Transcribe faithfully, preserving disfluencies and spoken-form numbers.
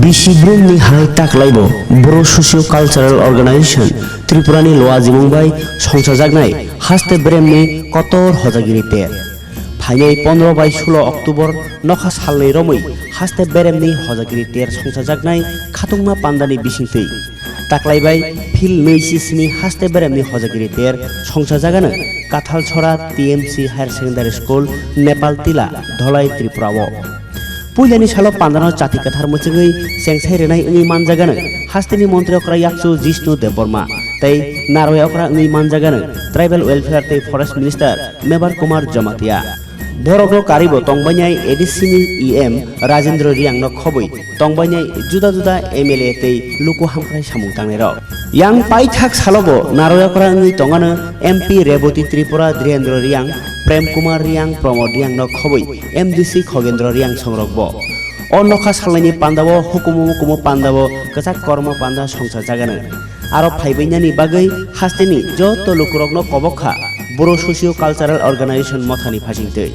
Bisi brumni hai taklaibo Boro Socio Cultural Organization Tripurani loa jimung bai songchajaknai haste beremni kotor hojagiri ter. Phainai pondro bai sulo October nokha salnwi romwi haste beremni hojagiri ter songchajaknai khatungma pandani bisingtwi taklaibai phil nwi sisini haste beremni hojagiri ter songchajagano Kathal Sora T M C Higher Secondary School, Nepal Tila, Dholai, Tripura o. Puilani salo pandano chati kathar muchungwi chengsai rwnai wngwi manjagano hasteni montri okra yakchu Jishnu Debbarma tei narwai okra wngwi manjagano Tribal Welfare tei Forest Minister Mebar Kumar Jamatia. Borokno karibo tongbainai A D C ni E M Rajendra Riang no khobwi tongbainai juda juda M L A tei luku hamkrai samung tangnairok. Yang paithak salobo narwai okra wngwi tongano M P Reboti Tripura, Dhirendra Riang, Prem Kumar Riang, Pramod Riang no khobwi M D C Khogendra Riang songrokbo. O nokha salnaini pandao hukumu mukumu pandao kwchak kormo panda songchajagano. Aro phaibainani bagwi hasteni joto lukurokno kobok kha Boro Socio Cultural Organization mothani phasingtwi.